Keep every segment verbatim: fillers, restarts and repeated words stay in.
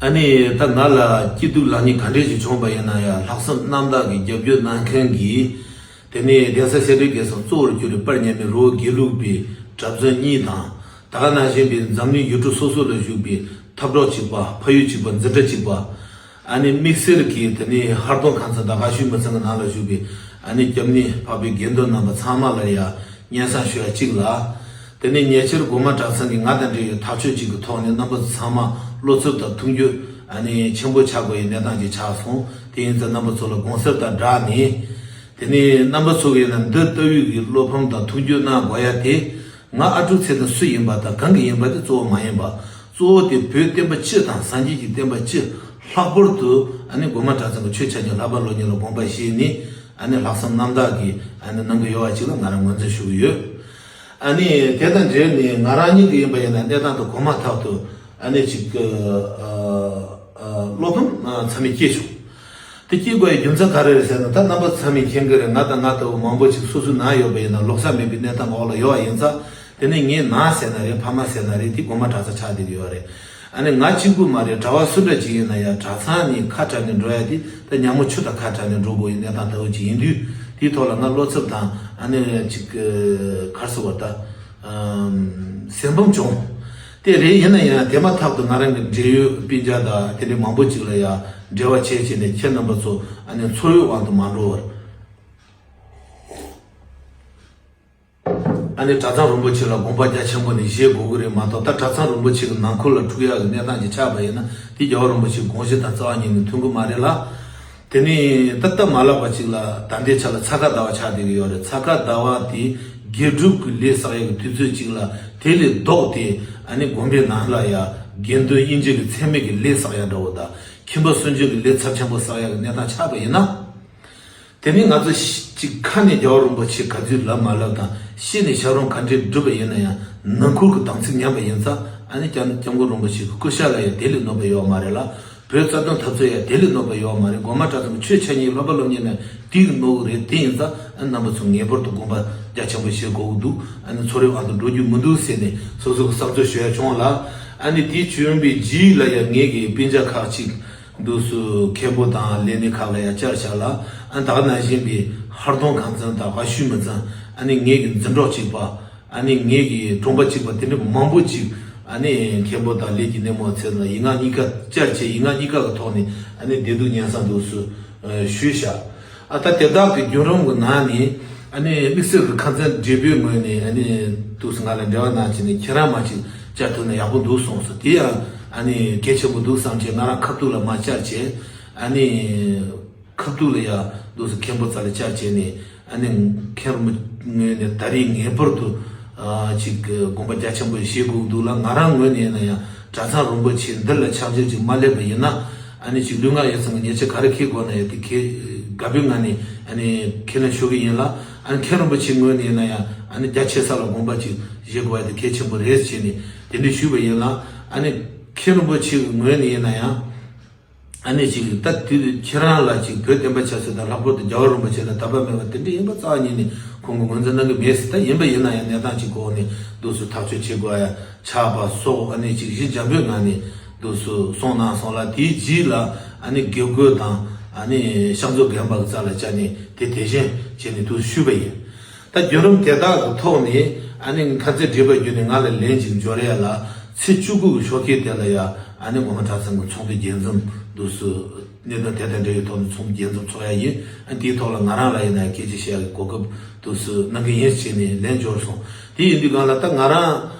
ཨ་ནི་ད་ང་ལ་སྐྱིད་སྡུག་ལེགས་ཉེས་ག་འདྲས་ཞིག་བྱུང་བ་ཡིན་ན་ཡང་ལྷག་བསམ་རྣམ་དག་གིས་རྒྱབ་སྐྱོར་གནང་མཁན་གྱི། དེ་ནས་གདན་ས་སེ་འབྲས་དགེ་གསུམ་གཙོ་བོར་གྱུར་པའི་དཔལ་མཉམ་མེད་རི་བོ་དགེ་ལུགས་པའི་གྲྭ་བཙུན་གཉིས་དང་། ད་ག་ནང་བཞིན་པའི་འཛམ་གླིང་ཡུལ་གྲུ་སོ་སོ་ལ་བཞུགས་པའི་འཐབ་གྲོགས་གཅིག་པ། ཕ་ཡུལ་གཅིག་པ། འཛིན་གྲྭ་གཅིག་པ། ཨ་ནི་དམིགས་བསལ་གྱིས་དེ་ནས་ཧར་གདོང་ཁང་ཚན་དང་དགའ་ཤོས་མི་ཚང་གི་ནང་ལ་བཞུགས་པའི་ཨ་ནི་སྐྱབས་གནས་འཕགས་པའི་དགེ་འདུན་རྣམ་པ་ཚང་མ་ལ་ཡང་སྙན་སེང་ཞུ་ཡ་གཅིག་ལ། དེ་ནས་ཉེ་ཆར་སྒོ་མང་གྲྭ་ཚང་གིས་ང་དང་འབྲེལ་ཡོད་ཐག་གཅོད་ཅིག་གི་ཐོག་ནས་རྣམ་པ་ཚོ་ཚང་མ་བློ་འཚབ་དང་མཐུན་འགྱུར་ཨ་ནི་ཆེན་པོ་ཆགས་དགོས་པའི་གནས་སྟངས་ཅིག་ཆགས་སོང་། དེ་ཡིན་ཙང་རྣམ་པ་ཚོ་ལ་དགོངས་སེལ་དང་སྦྲགས་ནས། དེ་ནས་རྣམ་པ་ཚོ་གིས་ན་འདི་ལྟ་བུའི་གི་བློ་ཕམ་དང་མཐུན་འགྱུར་གནང་དགོས་ཡ་དེ། ང་ཨ་ཀྲུག་ཚེ་དང་སུ་ཡིན་པ་དང་གང་གི་ཡིན་པ་དེ་གཙོ་བོ་མ་ཡིན་པ། གཙོ་བོ་དེ་བོད་བསྟན་པ་སྤྱི་དང་སངས་རྒྱས་ཀྱི་བསྟན་པ་སྤྱི། ལྷག་པར་དུ་ཨ་ནི་སྒོ་མང་གྲྭ་ཚང་གི་ཆོས་ཆ་རྐྱེན་བསླབ་པ་སློབ་གཉེར་ལ་དགོངས་པ་བཞེས་ནས་ཨ་ནི་ལྷག་བསམ་རྣམ་དག་གིས་ཨ་ནི་གནང་གི་ཡོད་པ་ཅིག་ལ་ང་རང་ངོས་འཛིན་ཞུ་གི་ཡོད། ཨ་ནི་དེ་དང་འབྲེལ་ནས་ང་རང་ཉིད་ཀྱི་ཡིན་པ་ཡིན་ན་གནས་སྟངས་དེ་གོང་མ་ཐག་ཏུ་ཨ་ནི་ཅིག་གི་ཨ་ཨ་བློ་ཕམ་ཨ་ཚ་མེད་སྐྱེས་བྱུང་། དེ་སྐྱེ་དགོས་ཡའི་རྒྱུ་མཚན་ག་རེ་རེད་ཟེར་ན། ད་རྣམ་པ་ཚང་མས་མཁྱེན་གྱི་རེད། ང་དང་ང་ལྟ་བུ་མང་པོ་ཅིག་སོ་སོའི་ནང་ཡོད་པ་ཡིན་ན་ལོག་ས་མེད་པའི་གནས་སྟངས་འོག་ལ་ཡོད་པ་ཡིན་ཙང་། དེ་ནས་ངའི་ནང་ཟེར་ན་རེད། ཕ་མ་ཟེར་ན་རེད། དེ་སྒོ་མང་གྲྭ་ཚང་ཆགས་བསྡད་ཀྱི་ཡོད་རེད། ཨ་ནི་ང་གཅིག་པུ་མ་རེད། གྲྭ་བ་སུ་འདྲ་ཅིག་ཡིན་ན་ཡང་གྲྭ་ཚང་ནས་ཁ་བྲལ་ནས་འགྲོ་ཡ་དེ་ད་ཉ་མོ་ཆུ་དང་ཁ་བྲལ་ནས་འགྲོ་དགོས་ཡའི་གནས་སྟངས་ལྟ་བུ་ཅིག་ཡིན་དུས། དེའི་ཐོག་ལ་ང་བློ་འཚབ་དང་ཨ་ནི་ཅིག་ག་རེ་ཟེར་བ་ད། ཨམ། སེམས་ཕམ་བྱུང་། དེ་རེད། ཡིན་ན་ཡང་དེ་མ་ཐག་ཏུ་ང་རང་གི་འབྲེལ་ཡོད་སྤུན་ཀྱག་དང་དེ་འདྲའི་མང་པོ་ཅིག་ལ་ཡང་འབྲེལ་བ་བྱས་བྱས་ནས་ཁྱེད་རྣམ་པ་ཚོ་ཨ་ནི་ཚོར་བའི་དབང་དུ་མ་འགྲོ་བར། ཨ་ནི་གྲྭ་ཚང་རིན་པོ་ཆེ་ལ་དགོངས་པ་རྒྱ་ཆེན་པོ་ནས་བཞེས་དགོས་ཀྱི་རེད་མ་གཏོགས། ད་གྲྭ་ཚང་རིན་པོ་ཆེ་གི་ནང་ཁུལ་ལ་འཁྲུག་ཡག་གི་གནས་སྟངས་ཅིག་ཆགས་པ་ཡིན་ན་དེ་རྒྱལ་བ་རིན་པོ་ཆེའི་དགོངས་གཞི་དང་རྩ་བ་ཉིད་ནས་མཐུན་གྱི་མ་རེད་ལ། དེ་ནས་ད་སྟབས་མ་ལེགས་པ་ཅིག་ལ་ད་ལྟའི་ཆ་ལ་ཚ་ཁ་ཟླ་བ་ཆགས་བསྡད་ཀྱི་ཡོད་རེད། ཚ་ཁ་ཟླ་བ་དེ་དགེ་སྒྲུབ་ཀྱི་ལས་བསགས་ཡག་གི་དུས་ཚོད་ཅིག་ལ། དེ་ལས་ལྡོག་སྟེ་ཨ་ནི་དགོན་པའི་ནང་ལ་ཡང་དགེ་འདུན་དབྱེ་འབྱེད་ཀྱི་མཚན་མེད་ཀྱི་ལས་བསགས་ཡག་འདྲ་བོ་དང་། ཁྱིམ་པ་སུན་འབྱིན་གྱི་ལས་ཚབས་ཆེན་པོ་བསགས་ཡག་གི་གནས་སྟངས་ཆགས་པ་ཡིན་ན། དེ་ནི་ང་ཚོ་ཤི་ཅིག་ཁ་ནས་རྒྱལ་བ་རིན་པོ་ཆེ་ག་ཚོད་ལབ་མ་ལབ་དང་། ཤི་ནས་ཞབས་རིམ་ག་འདྲས་སྒྲུབ་པ་ཡིན་ན་ཡང་ནང་ཁུལ་གྱི་དམ་ཚིག་ཉམས་པ་ཡིན་ཙང་། ཨ་ནི་སྐྱབས་སྐྱབས་མགོན་རིན་པོ་ཆེ་གི་སྐུ་ཤ་ལ་ཡང་དེ་ལས་གནོད་པ་ཡོད་མ་རེད་ལ། བོད་རྩ་དོན་འཐབ་རྩོད་ཡང་དེ་ལས་གནོད་པ་ཡོད་མ་རེད། སྒོ་མང་གྲྭ་ཚང་གི་ཆོས་འཆད་ཉན་བསླབ་པ་སློབ་གཉེར་ནས་དེ་གི་གནོད་གི་རེད། དེ་ཡིན་ཙང་ཨ་ནི་རྣམ་པ་ཚོ་ངེས་པར་དུ་དགོངས་པ་རྒྱ་ཆེན་པོ་བཞེས་དགོས་ཀྱི་འདུག་ཨ་ནི་ཚོར་བའི་དབང་དུ་འགྲོ་རྒྱུ་མི་འདུག་ཟེར་ནས་སོ་སོ་གི་བསམ་ཚུལ་ཞུ་ཡ་བྱུང་ལ། ཨ་ནི་དེ་བྱོན་པའི་རྗེས་ལ་ཡང་ངེད་ཀྱི་སྤུན་ཀྱག་ཁག་ཅིག་འདུག་སུ་མཁན་པོ་དང་ལས་སྣེ་ཁག་ལ་ཡང་བཅར་བྱ་ལ། ཨ་ནི་ད་ག་ནང་བཞིན་པའི་ཧར་གདོང་ཁང་ཚན་དང་དགའ་ཤོས་མི་ཚང་། ཨ་ནི་ངེད་ཀྱི་འཛིན་གྲོགས་གཅིག་པ། ཨ་ནི་ངེད་ཀྱི་གྲོང་པ་གཅིག་པ་དེ་འདྲ་མང་པོ་ཅིག་ཨ་ནི་མཁན་པོ་དང་ལས་ཀྱི་སྣེ་མོ་ཚོ་ལ་ཡིག་ངག་གཉིས་ཀ་བཅར་བྱས། ཡིག་ངག་གཉིས་ཀ་གི་ཐོག་ནས་ཨ་ནི་བདེ་སྡུག་སྙན་སེང་འདུག་སུ་ཞུས་བྱ། ཨ་ད་དེ་དག་གི་བརྒྱུད་རིམ་གྱི་ནང་ནས་ཨ་ནི་དམིགས་བསལ་གྱི་ཁང་ཚན་བགྲེས་པོའི་ངོས་ནས་ཨ་ནི་འདུག་སུ་ང་ལ་འབྲེལ་བ་གནང་བྱས་ནས་ཁྱེད་རང་མ་ཅིག་བཅར་ཐུབ་ན་ཡག་པོ་འདུག་གསུངས་སོང་། དེ་ཡང་ཨ་ནི་གལ་ཆེན་པོ་འདུག་བསམ་བྱས་ང་རང་ཁ་ཐུག་ལ་མ་བཅར་བྱས། ཨ་ནི་ཁ་ཐུག་ལ་ཡང་འདུག་སུ་མཁན་པོ་རྩ་ལ་བཅར་བྱས་ནས། ཨ་ནི་མཁན་རིན་པོ་ངོས་ནས་ད་རེས་ངེས་པར་དུ་ཨ་ཅིག་དགོངས་པ་རྒྱ་ཆེན་པོ་བཞེས་དགོས་འདུག་ལ། ང་རང་ངོས་ནས་ཡིན་ན་ཡང་གྲྭ་ཚང་རིན་པོ་ཆེ་འདི་ལ་ཆག་འཇིག་ཅིག་མ་སླེབས་པ་ཡིན་ན། ཨ་ནི་ཅིག་ལུས་ངག་ཡིད་གསུམ་གྱི་ཉེས་ཆད་ག་རེ་འཁེལ་དགོས་ན་ཡང་དེ་འཁེལ་དགའ་པོའི་ངང་ནས་ཨ་ནི་ཁས་ལེན་ཞུ་གི་ཡིན་ལ། ཨ་ནི་མཁན་རིན་པོ་ཆེ་ངོས་ནས་ཡིན་ན་ཡང་ཨ་ནི་རྒྱ་ཆེ་ས་ལ་དགོངས་པ་ཅིག་བཞེས་དགོས་ཡ་དེ་གལ་ཆེན་པོ་རེད་བྱས་ནས་དེ་འདྲ་ཞུས་པ་ཡིན་ལ། ཨ་ནི་མཁན་རིན་པོ་ཆེ་གི་ངོས་ནས་ཡིན་ན་ཡང་། ཨ་ནི་ཅིག་ད་དུས་ཁྱེད་རང་ལ་ཅིག་བོད་བསྟན་པ་ཆབ་སྲིད་དང་ལྷག་པར་དུ་རྒྱལ་བ་རིན་པོ་ཆེ་ལ་དད་པ་མེད་པ་དེ་འདྲ་ཡིན་པ་རྩ་བ་ཉིད་ནས་ཁོང་གིས་ངོས་འཛིན་གནང་གི་མེད་ཟེར། ད་ཡིན་པ་ཡིན་ན་ཡང་གནས་སྟངས་ཅིག་གོ་ནས་འདུག་སུ་ཐག་གཅོད་བྱེད་དགོས་ཡ་ཆགས་པ་སོགས། ཨ་ནི་ཅིག་གཞི་འཇམ་པོའི་ངང་ནས་འདུག་སུ་གསུངས་གནང་སོང་ལ། དེའི་རྗེས་ལ་ཨ་ནི་དགེ་བསྐོས་དང་ཨ་ནི་ཕྱག་མཛོད་རྒན་པ་གི་རྩ་ལ་བཅར་ནས་དེ་དེ་བཞིན་བྱས་ནས་འདུག་ཞུས་པ་ཡིན། ད་བརྒྱུད་རིམ་དེ་དག་གི་ཐོག་ནས་ཨ་ནི་ཁ་ཚེ་བགྲེས་པ་བརྒྱུད་ནས་ང་ལ་ལན་ཅིག་འབྱོར་ཡ་ལ། ཚེས་བཅུ་དགུ་གི་ཞོགས་ཀས་དེ་ལ་ཡ་ཨ་ནི་སྒོ་མང་གྲྭ་ཚང་གི་ཚོགས་འདུ་རྒྱས་འཛོམས་འདུག་སུ་གནད་དོན་དེ་དང་འབྲེལ་བའི་ཐོག་ནས་ཚོགས་འདུ་རྒྱས་འཛོམས་ཚོགས་ཡ་ཡིན། ཨ་ནི་དེའི་ཐོག་ལ་ང་རང་ལ་ཡིན་ན་སྐད་ཆ་བཤད་ཡ་གི་གོ་སྐབས་འདུག་སུ་གནང་གི་ཡིན་ཟེར་ནས་ལན་འབྱོར་སོང་། དེ་ཡིན་དུས་གང་ལ་ད་ང་རང་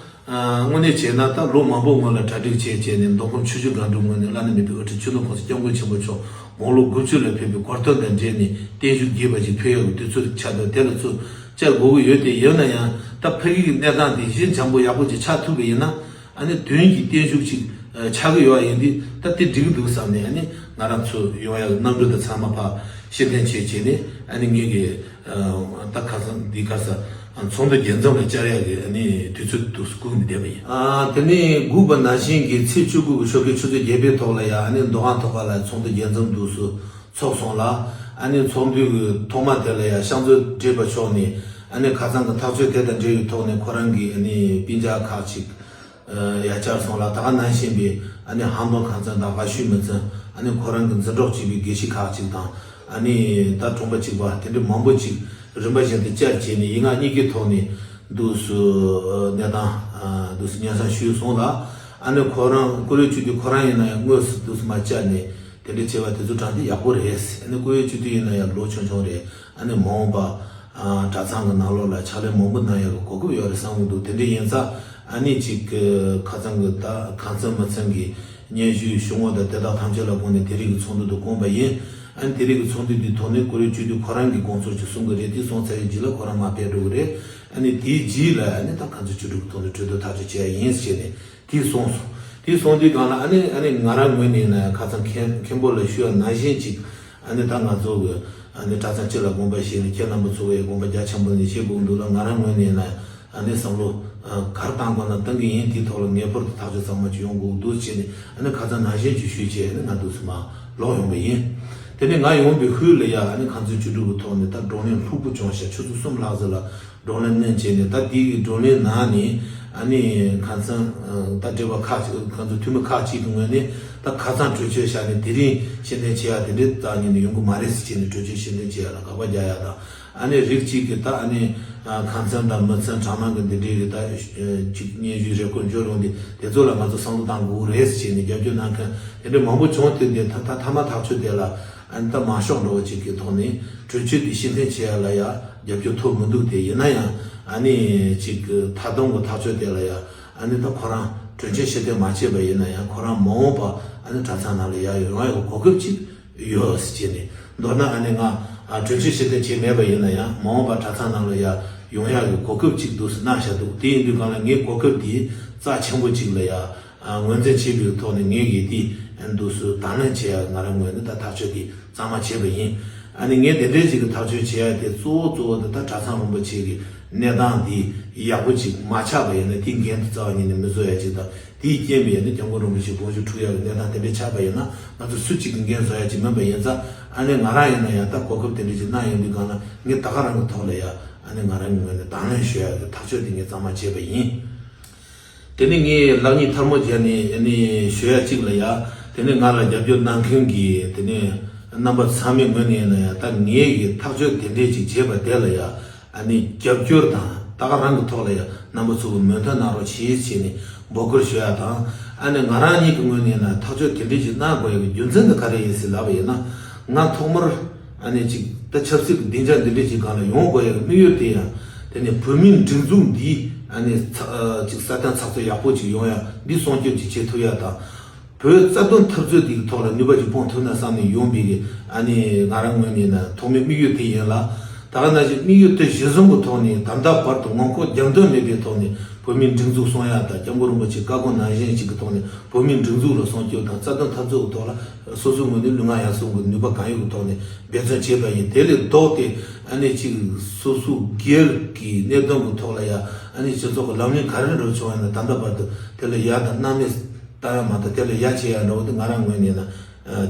དངོས་གནས་བྱས་ན་ད་ལོ་མང་པོ་སྔོན་ལ་གྲ་སྒྲིག་བྱས་བྱས་ནས་མདོ་ཁམས་ཆུ་བཞི་སྒང་དྲུག་ངོས་ནས་བླ་ན་མེད་པའི་དབུ་ཁྲིད་ཆོས་ལུགས་གོང་ས་སྐྱབས་མགོན་ཆེན་པོ་མཆོག་དགུང་ལོ་དགུ་བཅུ་ལ་ཕེབས་པའི་གོ་སྟོན་དང་འབྲེལ་ནས་བརྟན་བཞུགས་རྒྱས་པ་ཞིག་ཕུལ་ཡག་གི་དུས་ཚོད་ཆགས་འདུག་དེ་ལ་ཚུར་བཅར་དགོས་ཀྱི་ཡོད། དེ་ཡོད་ན་ཡང་ད་ཕ་གི་གི་གནས་སྟངས་དེ་གཞི་འཇམ་པོ་ཡག་པོ་ཅིག་ཆགས་ཐུབ་པ་ཡིན་ན། ཨ་ནི་དོན་གྱི་བརྟན་བཞུགས་ཅིག་ཆགས་ཀྱི་ཡོད་པ་ཡིན་དུས་ད་དེ་འགྲིག་གི་འདུག་བསམ་ནས། ཨ་ནི་ང་རང་ཚོ་ཡོང་ཡག་གི་གནམ་གྲུ་དང་ཚང་མ་ཕར་ཕྱིར་འཐེན་བྱས་བྱས་ནས། ཨ་ནི་ངེད་ཀྱི་ད་ཁ་སང་འདི་ཁ་ས་ཚོགས་འདུ་རྒྱས་འཛོམས་ལ་བཅར་ཡག་གི་ཨ་ནི་དུས་ཚོད་འདུག་སྒུག་ནས་བསྡད་པ་ཡིན། ཨ་དེ་ནས་སྒུག་པ་ནང་བཞིན་གྱི་ཚེས་བཅུ་དགུ་གི་ཞོགས་ཀའི་ཆུ་ཚོད་བརྒྱད་པའི་ཐོག་ལ་ཡ་ཨ་ནི་མདོ་ཁམས་ཐོག་ཁ་ལ་ཚོགས་འདུ་རྒྱས་འཛོམས་འདུག་སུ་ཚོགས་སོང་ལ། ཨ་ནི་ཚོགས་འདུ་གི་ཐོག་མ་དེ་ལ་ཡ་ཤང་ཚོ་བགྲེས་པ་མཆོག་ནས་ཨ་ནི་ཁ་སང་གི་ཐག་གཅོད་དེ་དང་འབྲེལ་བའི་ཐོག་ནས་ཁོ་རང་གི་ཨ་ནི་སྤུན་ཀྱག་ཁག་ཅིག་ཡ་བཅར་སོང་ལ། ད་ག་ནང་བཞིན་པའི་ ཨ་ནི་ཧམ་ཏོང་ཁང་ཚན་དང་ཝ་ཤུའི་མི་ཚན། ཨ་ནི་ཁོ་རང་གི་འཛིན་གྲོགས་བྱས་པའི་དགེ་བཤེས་ཁག་ཅིག་དང་། ཨ་ནི་ད་གྲོང་པ་གཅིག་པ་དེ་འདྲའི་མང་པོ་ཅིག་རིམ་པ་བཞིན་དུ་བཅར་བྱས་ནས། ཡིག་ངག་གཉིས་ཀའི་ཐོག་ནས་འདུག་སེ་གནས་སྟངས་འདུག་སེ་སྙན་སེང་ཞུས་སོང་ལ། ཨ་ནི་ཁོ་རང་ཀུ་རེ་ཅུ་ཏི་ཁོ་རང་ཡིན་ན་ཡང་དངོས་སུ་འདུག་སེ་མ་བཅར་ནས་དེ་འདྲ་བྱས་པ་དེ་ཚོ་དྲང་བདེན་ཡག་པོ་རེད། ཨ་ནི་ཀུ་རེ་ཅུ་ཏི་ཡིན་ན་ཡང་ལོ་ཆུང་ཆུང་རེད། ཨ་ནི་མ་འོངས་པ་གྲྭ་ཚང་གི་ནང་ལོགས་ལ་ཕྱག་ལས་མང་པོ་གནང་ཡག་གི་གོ་སྐབས་ཡོད་རེད་བསམ་གྱི་འདུག་དེ་འདྲ་ཡིན་ཙང་། ཨ་ནི་ཅིག་ཁ་ཚང་གི་ད་ཁང་ཚན་མི་ཚན་གྱི་སྙན་ཞུའི་ཞུ་དངོས་དང་དེ་དག་ཐམས་ཅད་ལ་དགོངས་ནས་དེ་རིང་གི་ཚོགས་འདུ་དེ་བསྐོངས་པ་ཡིན། ཨ་ནི་དེ་རིང་གི་ཚོགས་འདུ་འདིའི་ཐོག་ནས་ཀུ་རེ་ཅུ་ཏི་ཁོ་རང་གིས་དགོངས་ཚུལ་ཅིག་གསུང་གི་རེད། དེ་གསུངས་ཚར་བའི་རྗེས་ལ་ཁོ་རང་མར་ཕེབས་འགྲོ་གི་རེད། ཨ་ནི་དེའི་རྗེས་ལ་ཨ་ནི་ད་ཁང་ཚན་བཅུ་དྲུག་གི་ཐོག་ནས་གྲོས་བསྡུར་ཐག་གཅོད་བྱེད་ཡ་ཡིན་ཟེར་ནས་དེ་གསུངས་སོང་། དེ་གསུངས་དུས་སྒང་ལ་ཨ་ནི་ཨ་ནི་ང་རང་ངོས་ནས་ཡིན་ན་ཡང་ཁ་སང་མཁན་མཁན་པོ་ལ་ཞུས་པ་ནང་བཞིན་ཅིག་ཨ་ནི་ད་ང་ཚོ་གི་ཨ་ནི་གྲྭ་ཚང་སྤྱི་ལ་དགོངས་པ་བཞེས་ནས་ཁྱེད་རྣམ་པ་ཚོ་གི་དགོངས་པ་རྒྱ་ཆེན་པོ་ནས་བཞེས་དགོས་འདུག་ལ། ང་རང་ངོས་ནས་ཡིན་ན་ཨ་ནི་བསམ་བློ་ག་རེ་བཏང་དགོས་ན་བཏང་གི་ཡིན། དེའི་ཐོག་ལ་ངེས་པར་དུ་ཐག་གཅོད་གཙང་མ་ཅིག་ཡོང་དགོས་འདུག་བྱས་ནས། ཨ་ནི་ཁ་སང་ནང་བཞིན་གྱི་ཞུས་བྱས་ཨ་ནི་ང་འདུག་སེ་མར་ལོག་ཡོང་བ་ཡིན། དེ་ནས་ང་ཡོང་བའི་ཤུལ་ལ་ཡ་ཨ་ནི་ཁང་ཚན་བཅུ་དྲུག་གི་ཐོག་ནས་ད་བགྲོ་གླེང་ལྷུག་པོ་བྱུང་ཤག་ཆུ་ཚོད་གསུམ་ལྷག་ཙམ་ལ་བགྲོ་གླེང་གནང་བྱས་ནས། ད་དེའི་གི་བགྲོ་གླེང་ནང་ནས་ཨ་ནི་ཁང་ཚན་ད་སྡེ་པ་ཁག་ཅིག་ཁང་ཚན་འཐུས་མི་ཁག་ཅིག་གི་ངོས་ནས་ད་ཁ་སང་གྲོས་ཆོད་བཞག་ནས་དེ་རིང་ཕྱིར་འཐེན་བྱེད་ཡ་དེ་འདྲའི་རྩ་བ་ཉིད་ནས་ཡོང་གི་མ་རེད་ཟེར་བྱས་ནས་གྲོས་ཆོད་ཕྱིར་འཐེན་བྱེད་ཡ་ལ་དགག་པ་རྒྱག་ཡ་དང་། ཨ་ནི་རིགས་གཅིག་གིས་ད་ཨ་ནི་ཁང་ཚན་དང་མི་ཚན་གྲྭ་ནང་གི་འདི་འདྲའི་གི་ད་ཅིག་སྙན་ཞུའི་རེ་སྐུལ་འབྱོར་ཡོང་དུས་དེ་ཚོ་ལ་ང་ཚོ་བསམ་བློ་གཏང་དགོས་རེད་ཟེར་བྱས་ནས་རྒྱབ་སྐྱོར་གནང་མཁན་དེ་འདྲ་མང་པོ་བྱུང་། དེ་འདི་ད་ད་མཐའ་མ་ཐག་གཅོད་དེ་ལ་ཨ་ནི་ད་མ་ཤོག་འདྲ་བོ་ཅིག་གི་ཐོག་ནས་གྲོས་ཆོད་དེ་ཕྱིར་འཐེན་བྱེད་ཡ་ལ་ཡ་རྒྱབ་སྐྱོར་ཐོབ་མི་འདུག་དེ་ཡིན་ན་ཡང་ཨ་ནི་ཅིག་གི་ད་དུང་གི་ཐག་གཅོད་དེ་ལ་ཡ་ཨ་ནི་ད་ཁོ་རང་གྲོས་ཆོད་ཕྱིར་འཐེན་མ་བྱས་པ་ཡིན་ན་ཡང་ཁོ་རང་མ་འོངས་པ་ཨ་ནི་གྲྭ་ཚང་ནང་ལ་ཡ་ཡོང་ཡ་གི་གོ་སྐབས་ཅིག་ཡོད་ཟེར་བྱས་ནས། མདོར་ན་ཨ་ནི་ང་ཨ་གྲོས་ཆོད་ཕྱིར་འཐེན་བྱས་མེད་པ་ཡིན་ན་ཡང་མ་འོངས་པར་གྲྭ་ཚང་ནང་ལ་ཡ་ཡོང་ཡག་གི་གོ་སྐབས་ཅིག་འདུག་སེ་གནང་བཞག་འདུག་དེ་ཡིན་དུས་སྒང་ལ་ངས་གོ་སྐབས་དེ་རྩ་ཆེན་པོ་ཅིག་ལ་ཡ་ཨ་ངོས་འཛིན་བྱས་པའི་ཐོག་ནས་ངས་གི་དེ་འདུག་སེ་དང་ལེན་བྱེད་ཡག་ང་རང་ངོས་ནས་ད་ཐག་གཅོད་དེ་གཙང་མ་བྱས་པ་ཡིན། ཨ་ནི་ངས་དེ་འདྲའི་ཅིག་གི་ཐག་གཅོད་བྱེད་ཡག་དེ་གཙོ་བོ་གཙོ་བོ་དེ་ད་གྲྭ་ཚང་རིན་པོ་ཆེ་གི་གནས་སྟངས་དེ་ཡག་པོ་ཅིག་མ་ཆགས་པ་ཡིན་ན་དེའི་འགན་དེ་རྩ་བ་ཉིད་ནས་མི་བཟོ་ཡག་ཅིག་དང་། དེའི་རྐྱེན་པས་ནི་སྐྱབས་མགོན་རིན་པོ་ཆེའི་དགོངས་ཞུ་འཁྲུག་ཡག་གི་གནས་སྟངས་དེ་འདྲ་ཆགས་པ་ཡིན་ན་ང་ཚོ་སུ་གཅིག་གིས་འགན་བཟོ་ཡག་ཅིག་མིན་པ་ཡིན་ཙང་། ཨ་ནི་ང་རང་ཡིན་ན་ཡང་ད་གོ་སྐབས་དེ་འདྲ་ཅིག་གནང་ཡོང་དུས་སྒང་ལ་ངས་ད་ག་རང་གི་ཐོག་ལ་ཡ་ཨ་ནི་ང་རང་གི་ངོས་ནས་དང་ལེན་ཞུ་ཡག་གི་ཐག་གཅོད་དེ་ངས་གཙང་མ་བྱས་པ་ཡིན། དེ་ནས་ངས་ལག་གཉིས་ཐལ་མོ་སྦྱར་ནས་ཨ་ནི་ཞུ་ཡག་ཅིག་ལ་ཡ། དེ་ནས་ང་ལ་རྒྱབ་སྐྱོར་གནང་མཁན་གྱི་དེ་ནས་རྣམ་པ་ཚང་མའི་ངོས་ནས་ཡིན་ན་ཡང་ད་ངས་གི་ཐག་གཅོད་དེ་འདྲས་ཅིག་བྱས་པ་དེ་ལ་ཡ། ཨ་ནི་རྒྱབ་སྐྱོར་དང་ད་ག་རང་གི་ཐོག་ལ་ཡང་རྣམ་པ་ཚོ་གི་མོས་མཐུན་གནང་རོགས་བྱེད་ཅེས་ནས་འབོད་སྐུལ་ཞུ་ཡ་དང་། ཨ་ནི་ང་རང་ཉིད་ཀྱི་ངོས་ནས་ན་ཐག་གཅོད་དེ་འདྲ་ཞིག་གནང་དགོས་ཡ་གི་རྒྱུ་མཚན་དེ་ག་རེ་ཡིན་ཟེར་ལབ་པ་ཡིན་ན། ང་ཐོག་མར་ཨ་ནི་ཅིག་ད་ཆབ་སྲིད་ཀྱི་སྡིངས་ཆ་འདི་འདྲ་ཞིག་སྒང་ལ་ཡོང་དགོས་ཡ་གི་དམིགས་ཡུལ་དེ་ཡང་དེ་ནི་བོད་མིའི་སྒྲིག་འཛུགས་འདི་ཨ་ནི་ཚ་ཅིག་སྲ་བརྟན་ཚགས་ཚུད་ཡག་པོ་ཅིག་ཡོང་ཡ་འདི་སྲུང་སྐྱོབ་ཅིག་བྱེད་ཐུབ་ཡ་དང་། བོད་རྩ་དོན་འཐབ་རྩོད་འདིའི་ཐོག་ལ་ནུས་པ་ཅིག་སྤུངས་ཐུབ་ན་བསམ་ནས་ཡོང་བའི་གི་ཨ་ནི་ང་རང་ངོས་ནས་ན་ཐོག་མའི་དམིགས་ཡུལ་དེ་ཡིན་ལ། ད་ག་ནང་བཞིན་དམིགས་ཡུལ་དེ་གཞིར་བཟུང་གི་ཐོག་ནས་ད་ལྟ་བར་དུ་ངོ་ལྐོག་རྒྱབ་མདུན་མེད་པའི་ཐོག་ནས་བོད་མིའི་སྒྲིག་འཛུགས་སྲུང་ཡ་དང་སྐྱབས་མགོན་རིན་པོ་ཆེའི་བཀའ་དགོངས་ནང་བཞིན་ཞིག་གི་ཐོག་ནས་བོད་མིའི་སྒྲིག་འཛུགས་ལ་སྲུང་སྐྱོབ་དང་རྩ་དོན་འཐབ་རྩོད་ཀྱི་ཐོག་ལ་སོ་སོའི་ངོས་ནས་ལུས་ངག་ཡིད་གསུམ་གྱི་ནུས་པ་གང་ཡོད་ཀྱི་ཐོག་ནས་འབད་བརྩོན་བྱས་པ་ཡིན། དེ་ལས་ལྡོག་སྟེ་ཨ་ནི་ཅིག་སོ་སོའི་སྒེར་གྱི་གནད་དོན་གྱི་ཐོག་ལ་ཡ་ཨ་ནི་སྤྱི་ཚོགས་ཀྱི་ལམ་ལུགས་ག་རེ་འགྲོ་བྱུང་ཡ་ན་ད་ལྟ་བར་དུ་དེ་ལ་ཡ་དང་སྣང་མེད། ལྟ་ཡ་མ་གཏོགས་དེ་ལ་ཡ་བྱེད་ཡ་འདྲ་བོ་དེ་ང་རང་ངོས་ནས་ན་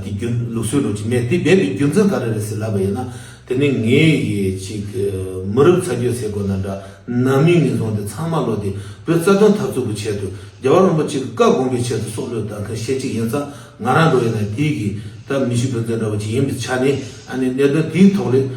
དེ་རྒྱུན་ལུགས་སྲོལ་འདྲ་བོ་ཅིག་མེད། དེ་མེད་པའི་རྒྱུ་མཚན་ག་རེ་རེད་ཟེར་ལབ་པ་ཡིན་ན། དེ་ནི་ངའི་ཡི་ཅིག་མི་རབས་ཚ་རྒྱུད་ཟེར་དགོས་ན་འདྲ་ནང་མིའི་ངན་སོང་དེ་ཚང་མ་ལོ་དེ་བོད་རྩ་དོན་འཐབ་རྩོད་ཀྱི་ཆེད་དུ་རྒྱལ་བ་རིན་པོ་ཆེ་གི་བཀའ་དགོངས་པའི་ཆེད་དུ་སྲོག་བློས་བཏང་མཁན་ཤེས་ཅིག་ཡིན་ཙང་། ང་རང་འདྲ་བོ་ཡིན་ན་དེའི་གི་ད་མི་ཤི་ཕན་ཚུན་འདྲ་བོ་ཅིག་ཡིན་པའི་ཆ་ནས་ཨ་ནི་གནད་དོན་དེའི་ཐོག་ལས།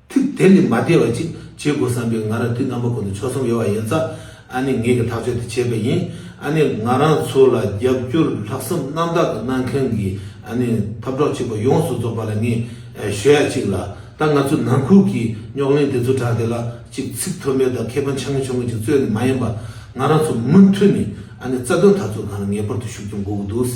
ཐིག་དེ་ལས་མ་འདས་པ་ཅིག་བྱེད་དགོས་བསམ་པའི་ང་རང་དུས་རྣམ་པ་ཀུན་ཏུ་ཆོད་སེམས་ཡོད་པ་ཡིན་ཙང་། ཨ་ནི་ངེད་ཀྱི་ཐག་གཅོད་དེ་བྱས་པ་ཡིན། ཨ་ནི་ང་རང་ཚོ་ལ་རྒྱབ་སྐྱོར་ལྷག་བསམ་རྣམ་དག་གི་གནང་མཁན་གྱི་ཨ་ནི་འཐབ་གྲོགས་གཅིག་པ་ཡོངས་སུ་རྫོགས་པ་ལ་ངས་ཨ་ཞུ་ཡ་གཅིག་ལ། ད་ང་ཚོའི་ནང་ཁུལ་གྱི་རྙོག་གླེང་དེ་ཚོ་དྲངས་ཏེ་ལ་ཅིག་ཚིག་ཐོན་མེད་དང་ཁེ་ཕན་ཆུང་ངུ་ཆུང་ངུ་ཅིག་རྩོད་ནས་མ་ཡིན་པ། ང་རང་ཚོ་མུ་མཐུད་ནས་ཨ་ནི་རྩ་དོན་འཐབ་རྩོད་སྒང་ལ་ངེས་པར་དུ་ཤུགས་རྒྱག་དགོས་ཀྱི་འདུག།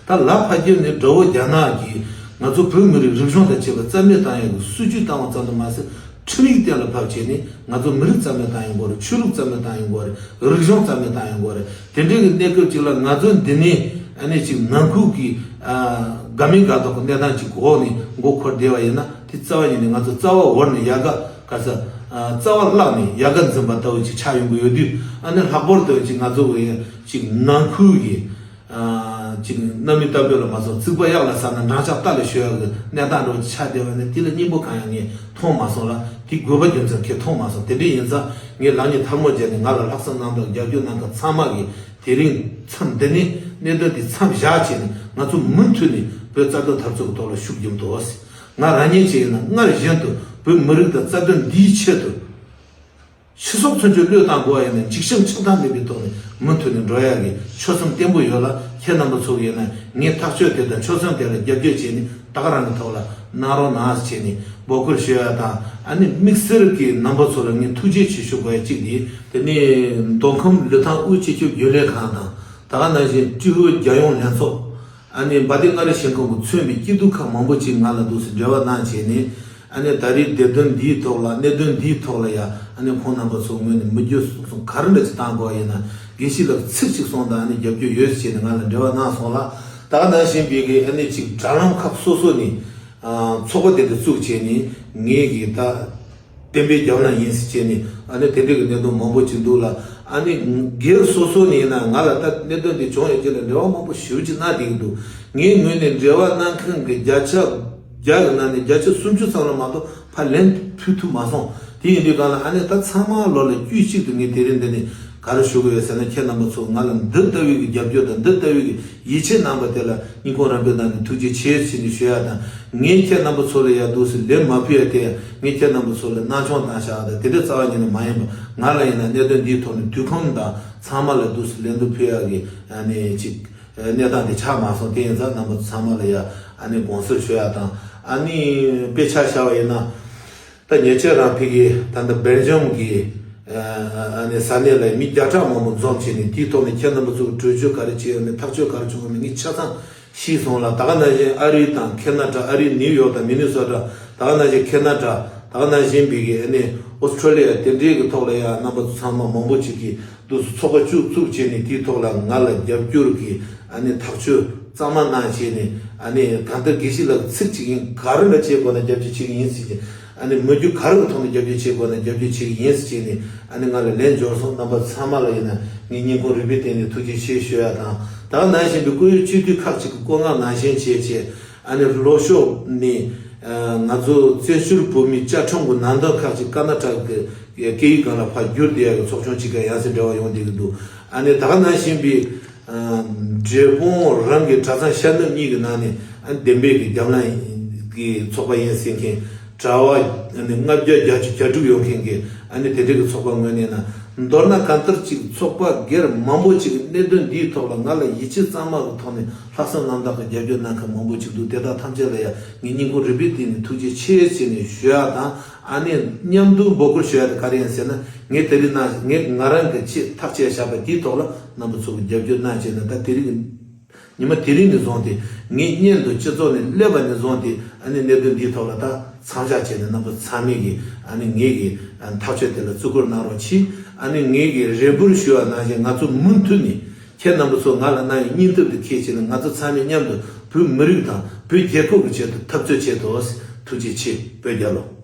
ད་ལ་ཕ་རྒྱུད་ནས་དགྲ་བོ་རྒྱ་ནག་གིས་ང་ཚོ་བོད་མི་རིགས་རིག་གཞུང་དང་བཅས་པ་རྩ་མེད་བཏང་ཡག་གི་སྲིད་ཇུས་བཏང་བ་ཙམ་དུ་མ་ཟད། ཁྲིམས་ཡིག་གཏན་ལ་ཕབ་བྱས་ནས་ང་ཚོ་མི་རིགས་རྩ་མེད་བཏང་ཡོང་གི་རེད། ཆོས་ལུགས་རྩ་མེད་བཏང་ཡོང་གི་རེད། རིག་གཞུང་རྩ་མེད་བཏང་ཡོང་གི་རེད། དེ་འདྲའི་གི་གནས་སྐབས་ཅིག་ལ་ང་ཚོ་འདི་ནས་ཨ་ནི་ཅིག་ནང་ཁུལ་གྱི་ཨ་དགའ་མིན་དགའ་མདོག་གི་གནས་སྟངས་ཅིག་འོག་ནས་མགོ་འཁོར་བསྡད་པ་ཡིན་ན། དེ་རྩ་བ་ཉིད་ནས་ང་ཚོ་རྩ་བ་བོར་ནས་ཡལ་ག་ག་ས་ཨ་རྩ་བ་བརླག་ནས་ཡལ་ག་འཛིན་པ་ལྟ་བུ་ཅིག་ཆགས་ཡོང་གི་ཡོད་དུས། ཨ་ནི་ལྷག་པར་དུ་ཅིག་ང་ཚོ་གི་ཅིག་ནང་ཁུལ་གྱི། ཨ་ཅིག་གནམ་མེད་ས་མེད་ལ་མ་སོང་རྩིག་པ་གཡག་ལ་ཟག་ན་འགྲམ་ལྕག་རྟ་ལ་ཤོར་ཡག་གི་གནས་སྟངས་འདྲ་བོ་ཆགས་བསྡད་པ་ནི་དེ་ལ་སྙིང་པོ་གང་ཡང་ངས་མཐོང་མ་སོང་ལ། དེ་དགོས་པ་རྒྱུ་མཚན་ཁས་མཐོང་མ་སོང་། དེ་འདྲ་ཡིན་ཙང་ངས་ལག་གཉིས་ཐལ་མོ་སྦྱར་ནས་ང་ལ་ལྷག་བསམ་གནང་དང་རྒྱབ་སྐྱོར་གནང་མཁན་ཚང་མ་གིས་དེ་རིང་མཚམས་འདི་ནས་ གནད་དོན་དེ་མཚམས་བཞག་བྱས་ནས་ང་ཚོ་མུ་མཐུད་ནས་བོད་རྩ་དོན་འཐབ་རྩོད་ཀྱི་ཐོག་ལ་ཤུགས་རྒྱབ་འདུག་ང་རང་ཉིད་བྱས་ཡིན་ན་སྔར་བཞིན་དུ་བོད་མི་རིགས་དང་རྩ་དོན་འདིའི་ཆེད་དུ། ཕྱི་སོག་ཚུན་ཆད་བློས་བཏང་དགོས་པ་ཡིན་ན་འཇིགས་ཞུམ་ཆགས་སྡང་མེད་པའི་ཐོག་ནས་མུ་མཐུད་ནས་འགྲོ་ཡག་གི་ཆོད་སེམས་བརྟན་པོ་ཡོད་ལ། ཁྱེད་རྣམ་པ་ཚོ་ཡིན་ན་ངའི་ཐག་གཅོད་དེ་དང་ཆོད་སེམས་དེ་ལ་རྒྱབ་སྐྱོར་བྱས་ནས་ད་ག་རང་གི་ཐོག་ལ་གནང་རོགས་གནང་ཟེར་བྱས་ནས་འབོད་སྐུལ་ཞུ་ཡག་དང་། ཨ་ནི་དམིགས་བསལ་གྱི་རྣམ་པ་ཚོ་ལ་ངས་ཐུགས་རྗེ་ཆེ་ཞུ་དགོས་ཡག་གཅིག་དེ། དེ་ནས་མདོ་ཁམས་ལི་ཐང་དབུས་སྤྱི་ཁྱབ་རྒྱུན་ལས་ཁང་དང་། ད་ག་ནང་བཞིན་ཀྲི་ཧོ་རྒྱལ་ཡོངས་ལྷན་ཚོགས། ཨ་ནི་འབའ་ཏི་མངའ་རིས་ཞིང་ཁམས་ཀྱིས་མཚོན་པའི་སྐྱིད་སྡུག་ཁག་མང་པོ་ཅིག་ང་ལ་འདུག་སེ་འབྲེལ་བ་གནང་བྱས་ནས། ཨ་ནི་ད་རེས་དེབ་དོན་འདིའི་ཐོག་ལ་གནད་དོན་འདིའི་ཐོག་ལ་ཡ། ཨ་ནི་ཁོང་རྣམ་པ་ཚོ་ངོས་ནས་མི་རྒྱུ་གསུང་གསུང་ག་རེ་འདྲ་ཅིག་བཏང་དགོས་ཡིན་ན་དགེ་བཤེས་ལགས་ཚིག་ཅིག་གསུངས་དང་། ཨ་ནི་རྒྱབ་སྐྱོར་ཡོད་ཟེར་བྱས་ནས་ང་ལ་འབྲེལ་བ་གནང་སོང་ལ། ད་ག་ནང་བཞིན་པའི་གི་ཨ་ནི་ཅིག་དྲ་ལམ་ཁག་སོ་སོ་ནས་ཚོགས་པ་དེ་འདྲ་བཙུགས་བྱས་ནས་ངས་གི་ད། བསྟན་པའི་རྒྱབ་ལ་ཡིན་ཟེར་བྱས་ནས་ཨ་ནི་དེ་འདྲ་གི་གནད་དོན་མང་པོ་ཅིག་འདུག་ལ། ཨ་ནི་སྒེར་སོ་སོ་ནས་ཡིན་ན་ང་ལ་ད་གནད་དོན་འདི་བྱུང་ཡོད་ཀྱི་ལ་འབྲེལ་བ་མང་པོ་ཞེ་པོ་ཅིག་གནང་བསྡད་ཀྱི་འདུག་ངའི་ངོས་ནས་འབྲེལ་བ་གནང་མཁན་གྱི་བརྒྱ་ཆ་བརྒྱ་གི་ནང་ནས་བརྒྱ་ཆ་སུམ་ཅུ་ཙམ་ལ་མ་གཏོགས་ཕར་ལན་ཕུལ་ཐུབ་མ་སོང་། དེ་ཡིན་དུས་གང་ལ་ཨ་ནི་ད་ཚང་མ་ལོ་ལ་དཀྱུས་གཅིག་ཏུ་ངས་དེ་རིང་འདི་ནས་ག་རེ་ཞུ་གི་ཡོད་ཟེར་ན། ཁྱེད་རྣམ་པ་ཚོ་ང་ལ་འདི་ལྟ་བུའི་གི་རྒྱབ་སྐྱོར་དང་འདི་ལྟ་བུའི་གི་ཡིད་ཆེས་གནང་བ་དེ་ལ་སྙིང་ཁོང་རབ་འབེལ་གནང་ནས་ཐུགས་རྗེ་ཆེ་ཟེར་ནས་ཞུ་ཡག་དང་། ངས་ཁྱེད་རྣམ་པ་ཚོ་ལ་ཡ་འདུག་སེ་ལན་མ་ཕུལ་ཡག་དེ་ཡང་ངས་ཁྱེད་རྣམ་པ་ཚོ་ལ་སྣང་ཆུང་བཏང་བཞག་དང་དེ་འདྲ་རྩ་བ་ཉིད་ནས་མ་ཡིན་པ། ང་ལ་ཡིན་ན་གནད་དོན་འདིའི་ཐོག་ནས་དུས་ཁོམ་དང་ཚང་མ་ལ་འདུག་སེ་ལན་དུ་ཕུལ་ཡག་གི་ཨ་ནི་ཅིག་གནས་སྟངས་དེ་ཆགས་མ་སོང་། དེ་ཡིན་ཙང་རྣམ་པ་ཚོ་ཚང་མ་ལ་ཡ་ཨ་ནི་དགོངས་སེལ་ཞུ་ཡག་དང་། ཨ་ནི་དཔེ་ཆ་བཞག་པ་ཡིན་ན། ད་ཉེ་ཆར་རང་ཕ་གི་ད་ལྟ་སྦེལ་ཇམ་གི་ཨ་ནི་ས་གནས་ལ་མི་བརྒྱ་ཕྲག་མང་པོ་འཛོམས་བྱས་ནས་དེའི་ཐོག་ནས་ཁྱེད་རྣམ་པ་ཚོ་གི་གྲོས་ཆོད་ག་རེ་བྱས་ཡོད་མེད་ཐག་གཅོད་ག་རེ་བྱུང་ཡོད་མེད་ངས་ཆ་ཚང་ཤེས་སོང་ལ། ད་ག་ནང་བཞིན་ཨ་རི་དང་ཁེ་ན་ཌ། ཨ་རི་ནིའུ་ཡོག་དང་མི་ནི་སོ་ཊ། ད་ག་ནང་བཞིན་ཁེ་ན་ཌ། ད་ག་ནང་བཞིན་པའི་གི་ཨ་ནི་ཨོ་སི་ཁྲུ་ལི་ཡ་དེ་འདྲའི་གི་ཐོག་ལ་ཡང་རྣམ་པ་ཚོ་ཚང་མ་མང་པོ་ཅིག་གིས་འདུག་སེ་ཚོགས་པ་བཙུགས་བཙུགས་བྱས་ནས་དེའི་ཐོག་ལ་ང་ལ་རྒྱབ་སྐྱོར་གྱི་ཨ་ནི་ཐག་གཅོད་གཙང་མ་གནང་བྱས་ནས། ཨ་ནི་གང་ལྟར་དགེ་བཤེས་ལགས་ཚིག་གཅིག་ཡིན། ག་རེ་འདྲ་བྱེད་དགོས་ན་རྒྱབ་སྐྱོར་བྱེད་ཀྱི་ཡིན་ཟེར་གྱི། ཨ་ནི་མི་རྒྱུ་ག་རེ་གི་ཐོག་ནས་རྒྱབ་སྐྱོར་བྱེད་དགོས་ན་རྒྱབ་སྐྱོར་བྱེད་ཀྱི་ཡིན་ཟེར་བྱས་ནས་ཨ་ནི་ང་ལ་ལན་འབྱོར་སོང་། རྣམ་པ་ཚང་མ་ལ་ཡིན་ན་ངས་སྙིང་ཁོང་རུས་པའི་གཏིང་ནས་ཐུགས་རྗེ་ཆེ་ཞུ་ཡག་དང་། ད་ག་ནང་བཞིན་པའི་བཀུར་འོས་སྤྱི་འཐུས་ཁག་ཅིག་གི་བཀོད་མངགས་ནང་བཞིན་བྱས་བྱས། ཨ་ནི་ལྷོ་ཕྱོགས་ནས་ང་ཚོ་བཙན་བྱོལ་བོད་མིའི་བཅའ་ཁྲིམས་ཀྱི་ནང་དོན་ཁག་ཅིག་ཀར་ན་ཊ་ཀ་གི་སྐད་ཡིག་སྒང་ལ་ཕར་བསྒྱུར་བསྡད་ཡག་གི་ཚོགས་ཆུང་ཅིག་ག་ཡང་སེ་འབྲེལ་བ་ཡོང་བསྡད་ཀྱི་འདུག་ཨ་ནི་ད་ག་ནང་བཞིན་པའི་འབྲས་སྤུངས་རང་གི་གྲྭ་ཚང་ཤར་ནུབ་གཉིས་ཀྱི་ནང་ནས་ཨ་ནི་བདེན་པའི་གི་རྒྱབ་ལངས་ཀྱི་ཚོགས་པ་ཡིན་ཟེར་མཁན་གྲྭ་བ་ཨ་ནི་ལྔ་བརྒྱ་བརྒྱད་ཅུ་གྱ་དྲུག་ཡོད་མཁན་གྱི་ཨ་ནི་དེ་འདྲའི་གི་ཚོགས་པ་ངོས་ནས་ན། མདོར་ན་གང་ལྟར་ཅིག་ཚོགས་པ་སྒེར་མང་པོ་ཅིག་གི་གནད་དོན་འདིའི་ཐོག་ལ་ང་ལ་ཡིད་ཆེས་གཙང་མ་གི་ཐོག་ནས་ལྷག་བསམ་རྣམ་དག་གི་རྒྱབ་སྐྱོར་གནང་མཁན་མང་པོ་ཅིག་འདུག་དེ་དག་ཐམས་ཅད་ལ་ཡང་ངས་སྙིང་ཁོང་རུས་པའི་གཏིང་ནས་ཐུགས་རྗེ་ཆེ་ཟེར་ནས་ཞུ་ཡག་དང་། ཨ་ནི་མཉམ་དུ་འབོད་སྐུལ་ཞུ་ཡག་དེ་ག་རེ་ཡིན་ཟེར་ན། ངས་དེ་རིང་ན་ངས་ང་རང་གི་ཆེད་ཐག་བཅད་བཞག་པ་དེའི་ཐོག་ལ་རྣམ་པ་ཚོ་གི་རྒྱབ་སྐྱོར་གནང་བྱས་ན། ད་དེ་རིང་གི་ཉི་མ་དེ་རིང་ནས་བཟུང་སྟེ་ངའི་སྙན་དུ་སྤྱི་ཚོགས་ནས་སླེབས་པ་ནས་བཟུང་སྟེ། ཨ་ནི་གནད་དོན་འདིའི་ཐོག་ལ་ད་མཚམས་བཞག་བྱས་ནས་རྣམ་པ་ཚང་མས་ཀྱི་ཨ་ནི་ངེད་ཀྱི་ཐག་གཅོད་དེ་ལ་བརྩི་བཀུར་གནང་རོགས་གྱིས། ཨ་ནི་ངེད་ཀྱི་རེ་འབོད་ཞུ་བ་ནང་བཞིན་ང་ཚོ་མུ་མཐུད་ནས་ཁྱེད་རྣམ་པ་ཚོ་ང་ལ་གནང་བའི་སྙིང་སྟོབས་དེ་འཁྱེར་བྱས་ནས་ང་ཚོ་ཚང་མས་མཉམ་དུ་བོད་མི་རིགས་དང་བོད་རྒྱལ་ཁབ་ཀྱི་ཆེད་དུ་འཐབ་རྩོད་བྱེད་དོ། ཐུགས་རྗེ་ཆེ། བོད་རྒྱལ་ལོ།